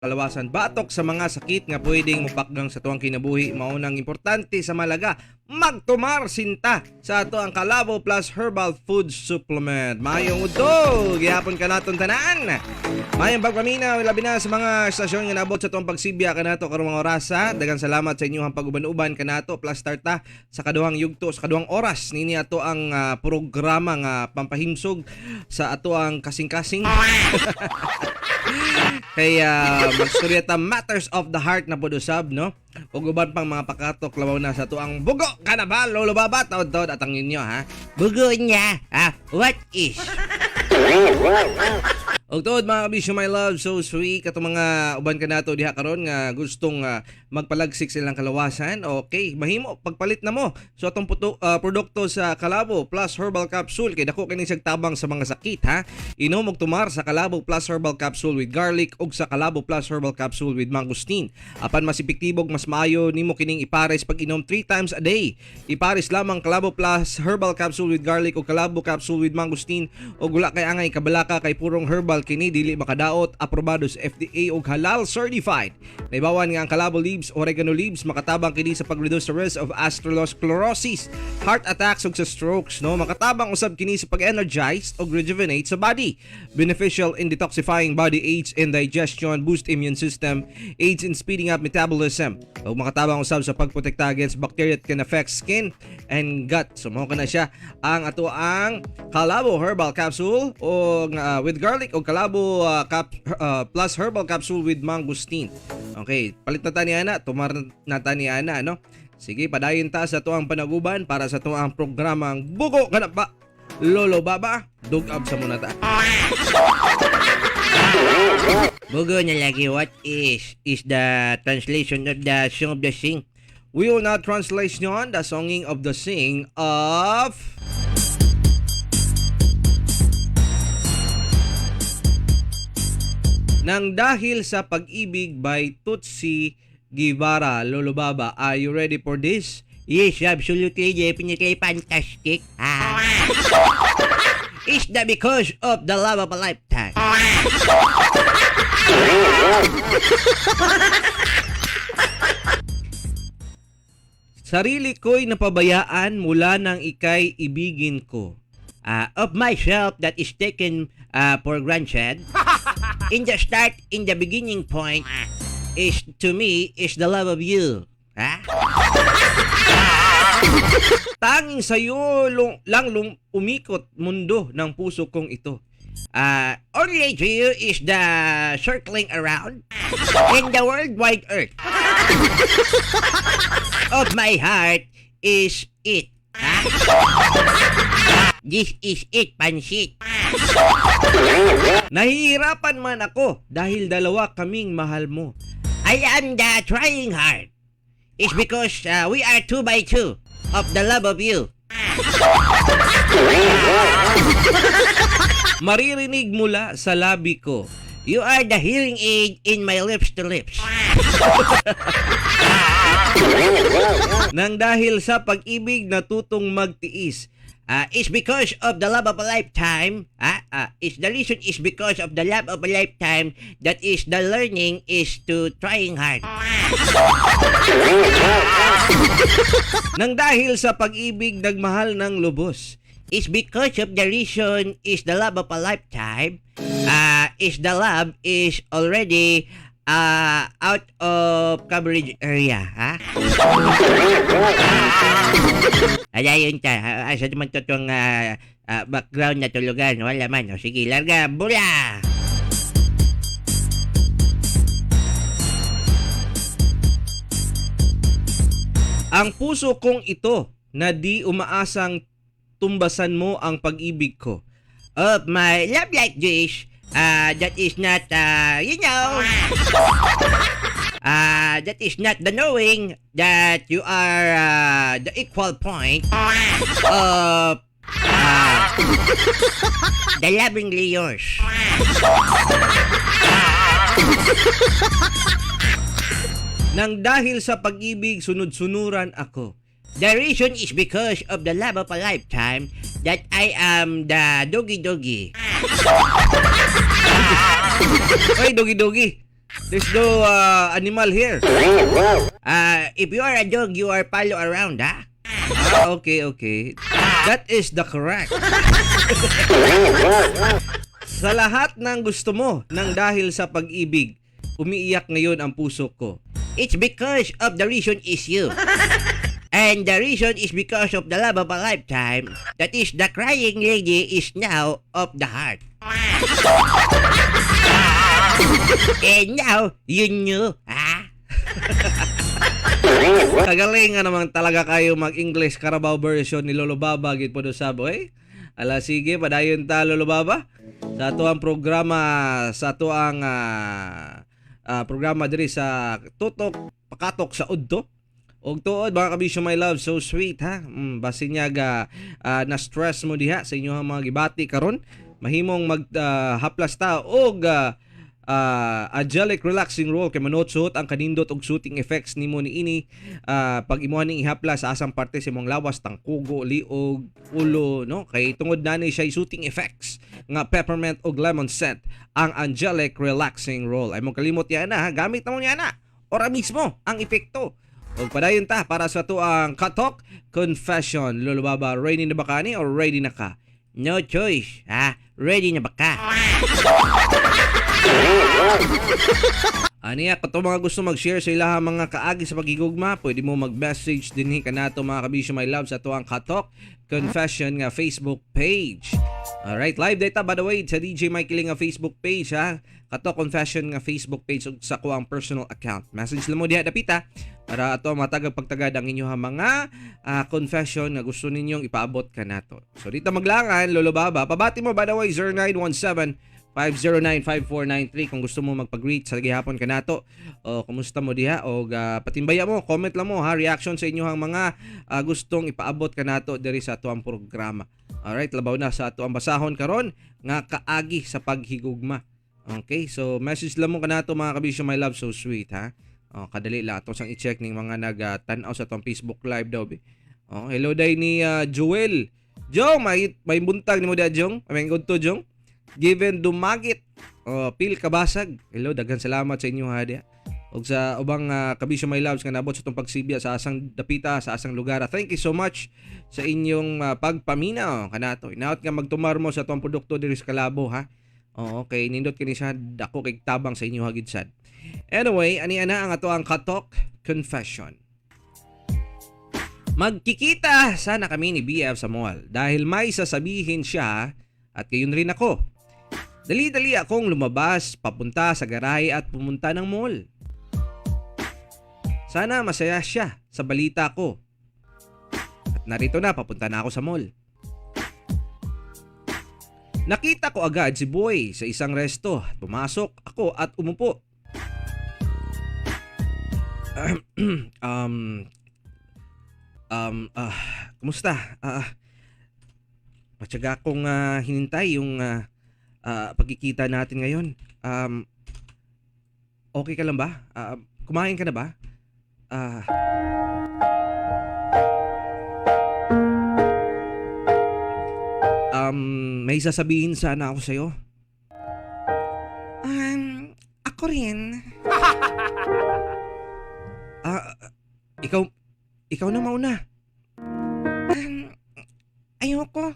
Kalawasan batok sa mga sakit nga pwedeng mupakgang sa tuwang kinabuhi, mao nang importante sa malaga magtumar sinta sa ato ang Kalabo Plus Herbal Food Supplement. Maayong udto, gihapon kanaton tanan. Maayong pagpaminaw, labi na sa mga estasyon nga naabot sa tuwang pagsibya kanato karong mga orasa. Daghang salamat sa inyong pag-uban-uban kanato plus tarta sa kaduhang yugto, sa kaduhang oras nini ato ang programa nga pampahimsog sa ato ang kasing-kasing. Kaya magstorya ta matters of the heart na pod usab, no? Ug uban pang mga pakatok labaw na sa tuang bugo kanabal, lolo baba, taod-taod at ang inyo ha. Bugo niya. Ah, what is? Og tuod mga kabisyo, my love, so sweet katong mga uban kanato diha karon nga gustong magpalagsik sa ilang kalawasan. Okay, mahimo pagpalit na mo. So atong produkto sa Kalabo Plus Herbal Capsule kay dako kini siyang tabang sa mga sakit ha. Inom og tumar sa Kalabo Plus Herbal Capsule with garlic ug sa Kalabo Plus Herbal Capsule with mangosteen. Apan mas epektibo ug mas maayo nimo kining ipares pag inom 3 times a day. Ipares lamang Kalabo Plus Herbal Capsule with garlic o Kalabo Capsule with mangosteen ug wala kay angay kabalaka kay purong herbal kini, dili makadaot, aprobado sa FDA ug halal certified. Naibawan nga ang Kalabo leaves, oregano leaves, makatabang kini sa pag-reduce sa risk of atherosclerosis, heart attacks ug sa strokes, no? Makatabang usab kini sa pag-energize ug rejuvenate sa body. Beneficial in detoxifying body, aids in digestion, boost immune system, aids in speeding up metabolism. Ug makatabang usab sa pagprotekta against bacteria that can affect skin and gut. So mao kana siya ang ato ang Kalabo Herbal Capsule o with garlic o Kalabo Plus Herbal Capsule with mangosteen. Okay, palit na ta ni ana, tumar na ta ni ana, no? Sige, padayon ta sa tuang panaguban para sa tuang programang Bugo Kana Ba Lolo Baba, dugab sa muna ta. Bugo na lagi, what is the translation of the song of the sing? We will now translation the songing of the sing of Nang Dahil sa Pag-ibig by Tutsi Guevara. Lolo Baba, are you ready for this? Yes, absolutely, definitely fantastic. Ah. Is the because of the love of a lifetime. Sarili ko'y napabayaan mula nang ika'y ibigin ko. Of myself that is taken for granted. In the start, in the beginning point, is to me, is the love of you. Ha? Tanging sa'yo lang umikot mundo ng puso kong ito. Only to you is the circling around in the world wide earth. Of my heart is it. Ha? This is it, pansit. Nahihirapan man ako dahil dalawa kaming mahal mo. I am the trying hard. It's because we are two by two of the love of you. Maririnig mula sa labi ko. You are the hearing aid in my lips to lips. Nang dahil sa pag-ibig natutong magtiis. It's because of the love of a lifetime. It's the reason is because of the love of a lifetime that is the learning is to trying hard. Nang dahil sa pag-ibig nagmahal ng lubos. It's because of the reason is the love of a lifetime. Is the love is already out of coverage area. Ha? Ala yun ta. Asa naman to tong background na tulugan? Wala man. O, sige, larga. Bula! Ang puso kong ito na di umaasang tumbasan mo ang pag-ibig ko. Of my love like this, that is not, that is not the knowing that you are the equal point of the lovingly yours. Nang dahil sa pag-ibig sunod-sunuran ako. The reason is because of the love of a lifetime that I am the doggy doggy. Oy, dogi-dogi. There's no animal here. If you are a dog, you are follow around, ha? Ah, okay. That is the correct. Sa lahat ng gusto mo nang dahil sa pag-ibig, umiiyak ngayon ang puso ko. It's because of the reason is you. And the reason is because of the love of a lifetime. That is, the crying lady is now of the heart. And now, you knew, ha? Kagaling nga naman talaga kayo mag-English Carabao version ni Lolo Baba gid po do sabo eh. Ala sige, padayon ta, Lolo Baba. Sa ato ang programa, sa ato ang programa diri sa Tutok Pakatok sa Udto. Og tuod, mga kabisyo, my love, so sweet, ha. Basin niya ga na stress mo diha sa inyong mga gibati karon, mahimong mag haplas ta og angelic relaxing roll kay manotsuot ang kanindot og soothing effects nimo niini pag imuha ning ihaplas sa asang parte sa imong lawas, tangkugo, liog, ulo, no, kay tungod na ni siya soothing effects nga peppermint og lemon scent ang angelic relaxing roll. Ay mong kalimot yan na ha, gamit na mo niya na ora mismo ang epekto. Og padayon ta para sa ato ang Katok Confession. Lolo Baba, ready na ba kani or ready na ka? No choice, ha? Ready na ba ka? Aniya, kung mga gusto mag-share sa ilahang mga kaagi sa pagigugma, pwede mo mag-message dinhi kanato, mga kabisyo, my love, sa atuang Katok Confession nga Facebook page. Alright, live data by the way sa DJ Mike nga Facebook page, ha. Katok Confession nga Facebook page ug sa kuang personal account. Message lang mo diha dapita para ato matagag pagtagad ang inyong mga confession nga gusto ninyong ipaabot kanato. So dito maglangan, Lolo Baba. Pabati mo by the way 0917 509-5493 kung gusto mo magpag-greet sa gihapon kanato o kumusta mo diha o patimbaya mo, comment lang mo ha, reaction sa inyong mga gustong ipaabot kanato diri sa atuang programa. Alright, labaw na sa atuang basahon karon nga kaagi sa paghigugma. Okay, so message lang mo kanato, mga kabisyo, my love, so sweet, ha. Oh, kadali lang ato sang i-check ning mga nagtan-aw sa atong Facebook Live daw be. Oh, hello day ni Joel. Jong, may buntag nimo diha, Jong. May good to, Jong. Given Dumagit. Oh, Pil Kabasag. Hello, daghan salamat sa inyo ha diha. Ug sa ubang kabisyo, my loves nga nabot sa itong pagsibya sa asang dapita, sa asang lugar. Thank you so much sa inyong pagpaminaw kanato. Inaot nga magtumar mo sa atong produkto diri sa Kalabo ha. Oo, kay nindot kini siya, dako kay tabang sa inyo hagid sad. Anyway, ani ana ang ato ang Katok Confession. Magkikita sana kami ni BF sa mall dahil may sasabihin siya at gayon rin ako. Dali-dali akong lumabas papunta sa garahe at pumunta ng mall. Sana masaya siya sa balita ko. At narito na, papunta na ako sa mall. Nakita ko agad si Boy sa isang resto. Pumasok ako at umupo. Kumusta? Matyaga akong hinintay yung pagkikita natin ngayon. Okay ka lang ba? Kumain ka na ba? May sasabihin sana ako sa'yo. Ako rin. Ikaw na mauna. Ayoko.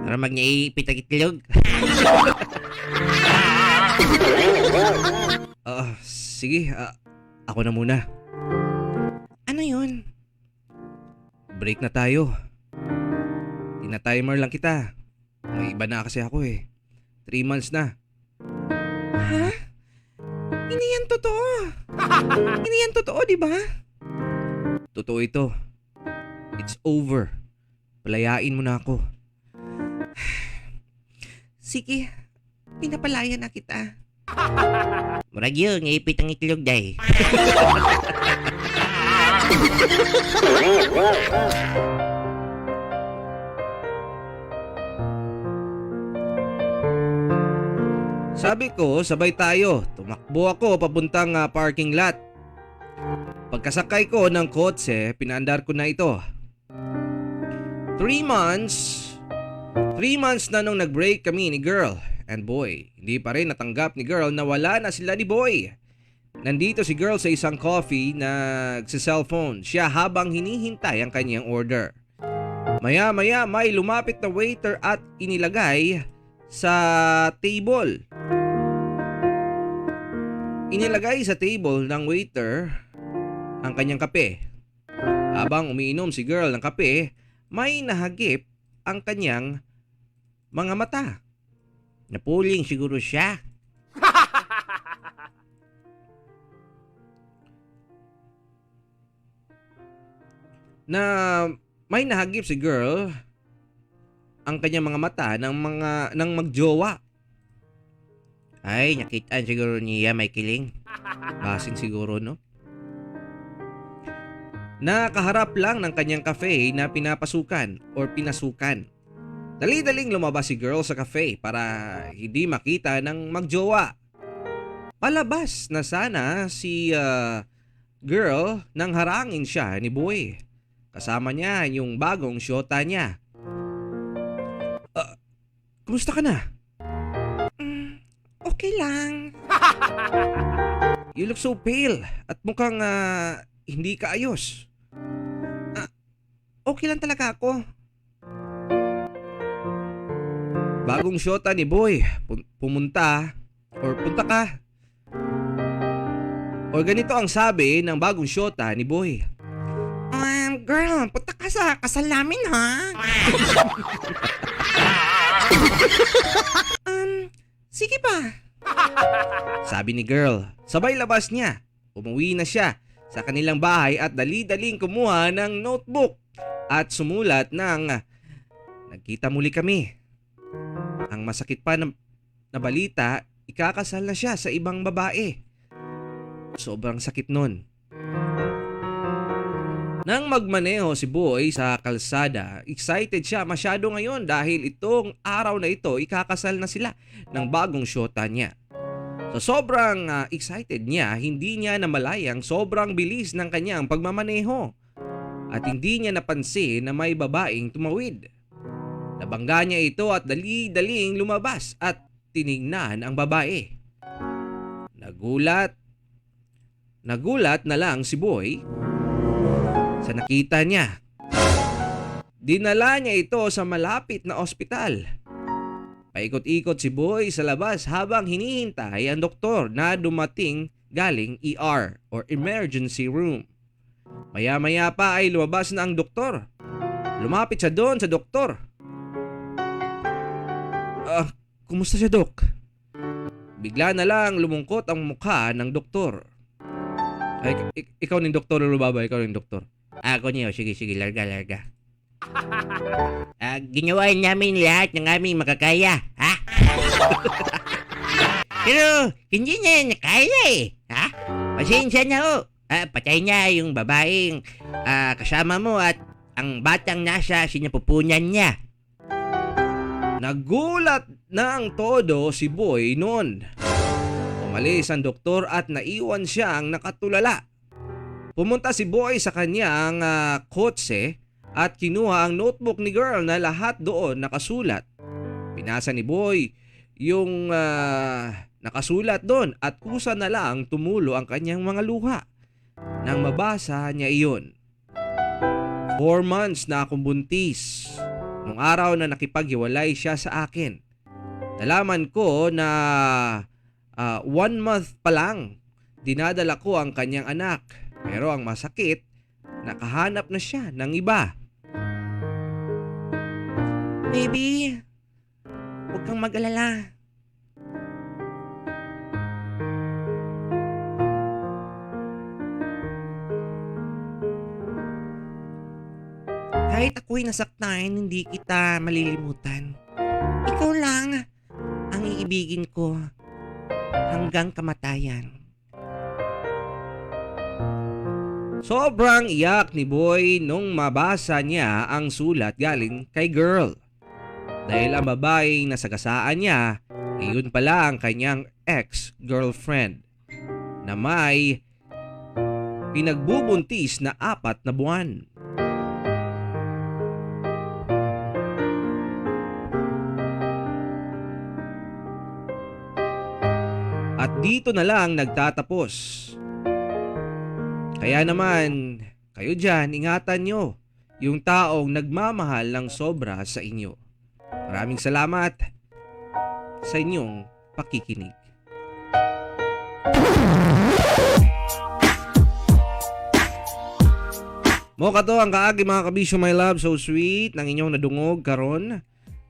Para magnaipit ang itlog. Sige, ako na muna. Ano yun? Break na tayo. Tina-timer lang kita. May iba na kasi ako eh. 3 months na. Ha? Hindi yan totoo. Hindi yan totoo, di ba? Totoo ito. It's over. Palayain mo na ako. Sige, pinapalaya na kita. Murag yun, naipit ang itlog day. Sabi ko, sabay tayo. Tumakbo ako papuntang parking lot. Pagkasakay ko ng kotse, pinaandar ko na ito. 3 months 3 months na nung nag-break kami ni girl and boy. Hindi pa rin natanggap ni girl na wala na sila ni boy. Nandito si girl sa isang coffee na cellphone siya habang hinihintay ang kanyang order. Maya-maya, may lumapit na waiter at inilagay sa table. Inilagay sa table ng waiter ang kanyang kape. Habang umiinom si girl ng kape, may nahagip ang kanyang mga mata. Napuling siguro siya. Na may nahagip si girl ang kanyang mga mata ng mga ng magjowa. Ay, nakitaan siguro niya may kiling. Basin siguro, no? Nakaharap lang ng kanyang cafe na pinapasukan or pinasukan. Dali-daling lumabas si girl sa cafe para hindi makita ng magjowa. Palabas na sana si girl nang harangin siya ni boy. Kasama niya yung bagong syota niya. "Ah, kumusta ka na?" "Okay lang." "You look so pale at mukhang hindi ka ayos." "Ah, okay lang talaga ako." Bagong syota ni boy, pumunta or punta ka. Or ganito ang sabi ng bagong syota ni boy. Girl, punta ka sa kasal namin, ha? "Sige pa." Sabi ni girl. Sabay labas niya. Umuwi na siya sa kanilang bahay at dali-daling kumuha ng notebook at sumulat ng "Nagkita muli kami. Ang masakit pa na balita, ikakasal na siya sa ibang babae. Sobrang sakit nun." Nang magmaneho si Boy sa kalsada, excited siya masyado ngayon dahil itong araw na ito, ikakasal na sila ng bagong syota niya. Sa sobrang excited niya, hindi niya namalayang sobrang bilis ng kanyang pagmamaneho. At hindi niya napansin na may babaeng tumawid. Nabangga niya ito at dali-daling lumabas at tinignan ang babae. Nagulat. Nagulat na lang si Boy sa nakita niya. Dinala niya ito sa malapit na ospital. Paikot-ikot si Boy sa labas habang hinihintay ang doktor na dumating galing ER or emergency room. Maya-maya pa ay lumabas na ang doktor. Lumapit siya doon sa doktor. "Ah, kumusta siya, Dok?" Bigla na lang lumungkot ang mukha ng doktor. Ay, ikaw ni doktor, Lubaba, ikaw ni doktor. Ako niyo, sige, sige, larga, larga. Ah, ginawa namin lahat ng aming makakaya, ha? Pero hindi niya nakaya eh, ha? Pasensya na ho. Ah, patay niya yung babaeng kasama mo at ang batang nasa sinapupunan niya. Nagulat ng todo si Boy noon. Umalis ang doktor at naiwan siyang nakatulala. Pumunta si Boy sa kanyang kotse at kinuha ang notebook ni girl na lahat doon nakasulat. Binasa ni Boy yung nakasulat doon at kusa na lang tumulo ang kanyang mga luha nang mabasa niya iyon. 4 months na akong buntis nung araw na nakipaghiwalay siya sa akin. Nalaman ko na 1 month pa lang dinadala ko ang kanyang anak. Pero ang masakit, nakahanap na siya ng iba. Baby, huwag kang mag-alala. Kahit ako'y nasaktan, hindi kita malilimutan. Ikaw lang ang iibigin ko hanggang kamatayan. Sobrang iyak ni Boy nung mabasa niya ang sulat galing kay girl. Dahil ang babaeng nasagasaan niya, iyon pala ang kanyang ex-girlfriend na may pinagbubuntis na 4 na buwan. At dito na lang nagtatapos. Kaya naman, kayo dyan, ingatan nyo yung taong nagmamahal ng sobra sa inyo. Maraming salamat sa inyong pakikinig. Mo kato ang kaagi, mga kabisyo, my love, so sweet ng inyong nadungog karon.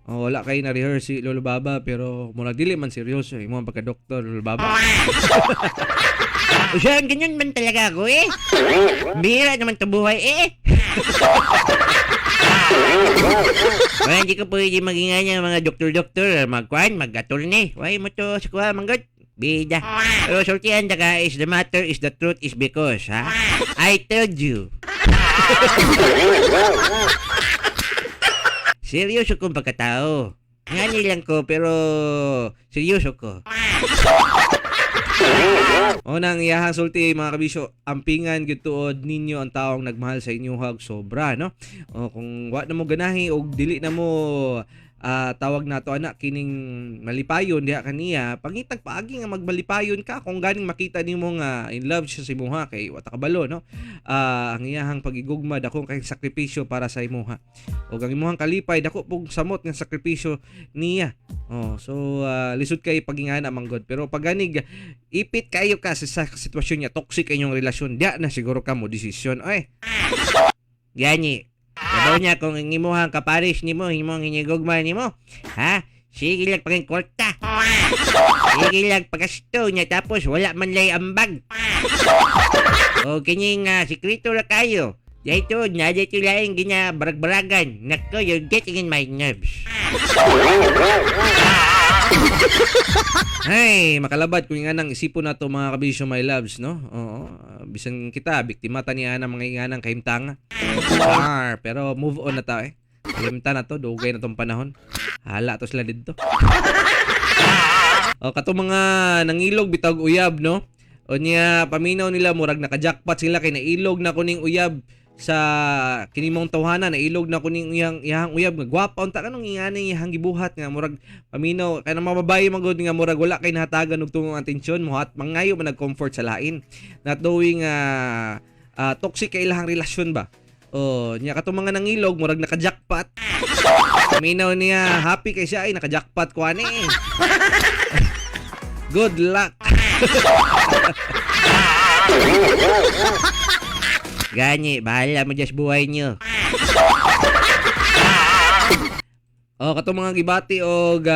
Oh, wala kay na rehearse si Lolo Baba, pero murag dili man seryoso imo ang pagka-doktor, Lolo Baba. Usahan, ganyan man talaga ako eh. Bihira naman to buhay eh. Wala, hindi ko pwede maging nga mga doktor-doktor, magkuhan, mag-attorney. Why mo to sa kuha, manggod? Bida. Pero sultihan ta ka is the matter is the truth is because, ha? I told you. Seryoso kong pagkatao. Ngani lang ko, pero seryoso ko. O nang iyahang sulti, mga kabisyo, ampingan gyud tuod ninyo ang taong nagmahal sa inyo hag sobra, no? O kung wa na mo ganahi og dili na mo tawag nato ana kining malipayon diha kaniya, pangitag paagi nga magmalipayon ka kung ganing makita nimo nga in love siya sa imuha kay wa ta kabalo, no? Ang iyahang pagigugma dako kay sakripisyo para sa imuha. Ug ang imuhang kalipay dako pug samot nga sakripisyo niya. Oh, so lisod kay pagingana man gud, pero pag ganig ipit kayo ka sa sitwasyon niya, toxic inyong relasyon, diya na siguro ka mo desisyon. Ay, Gani. Labaw niya kung ang imuhang kaparis nimo, imong hinigugma nimo. Ha? Sige lang paging kwarta. Sige lang pagasto niya tapos wala man lay ambag. O kining sikreto ra kayo. Dito, na dito laing ginabarag-baragan. Nako, you're getting in my nerves. Ay, makalabad kung nga nang isipon na to, mga kabisyo, my loves, no? Oo, bisan kita, biktima ta niya ng mga inganang kahimtanga. Ah, pero move on na ta eh. Kalimta na to, dugay na tong panahon. Hala to sila didto. O katong mga nangilog bitawg uyab, no? O niya paminaw nila murag naka-jackpot sila kay nailog na kuning uyab sa kinimong tawhana, nailog na kuning iyang iyang uyab nga gwapa unta kanong ingani iyang gibuhat nga murag paminaw kay mga babae man gud nga murag wala kay nahatagan og tungong atensyon mo at mangayo man nag-comfort sa lain, not knowing toxic kay ilahang relasyon ba. Oh, niya katong mga nangilog murag naka-jackpot. Paminaw niya happy kay siya ay naka-jackpot ko ani. Good luck. Gani, bahala mo dyan sa buhay niyo. O katong mga gibati og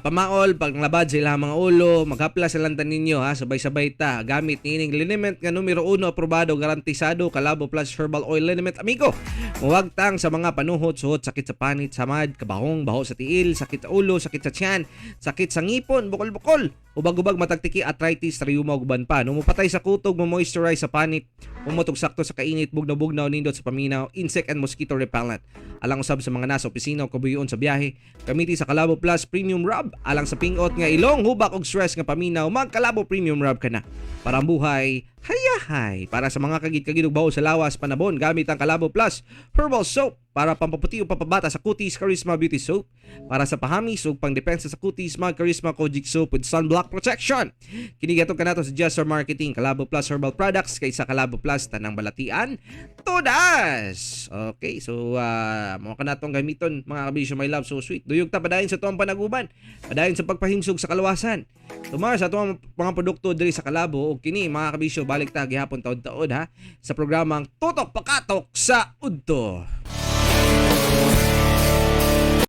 pamaol panglabad sa ilang mga ulo, maghapla sa lantan ninyo ha, sabay-sabay ta gamit niining liniment nga numero uno aprobado, garantisado, Kalabo Plus Herbal Oil Liniment, amigo. Muwagtang sa mga panuhot, suhot, sakit sa panit, samad, kabahong, baho sa tiil, sakit sa ulo, sakit sa tiyan, sakit sa ngipon, bukol-bukol, ubag-ubag, matagtiki, arthritis, rheuma ug uban pa. No, mupatay sa kutog, mo moisturize sa panit, umotog sakto sa kainit, bugnaw-bugnaw, nindot sa paminaw, insect and mosquito repellent. Alang usab sa mga nasa opisina o kabuyoon sa biyahe, gamiti sa Kalabo Plus Premium Rub. Alang sa pingot nga ilong, hubak og stress nga paminaw, mag Kalabo Premium Rub ka na. Para ang buhay, hayahay. Para sa mga kagid-kagid ug baho sa lawas, panabon, gamit ang Kalabo Plus Herbal Soap. Para pampaputi o papabata sa kutis, Charisma Beauty Soap. Para sa pahamis ug pangdepensa sa kutis, mag Charisma Kojic Soap with sunblock protection. Kini gatong kanato sa Jester Marketing, Kalabo Plus Herbal Products, kaysa Kalabo Plus tanang balatian todas. Okay, so mo ka natong gamiton, mga kabisyo, my love, so sweet. Duyog ta padayon sa tuang panaguban, padayon sa pagpahimsog sa kalawasan. Tumar sa tuang mga produkto diri sa Kalabo ug kini, mga kabisyo, balik ta gihapon taod-taod ha sa programang Tutok Pakatok sa Udto.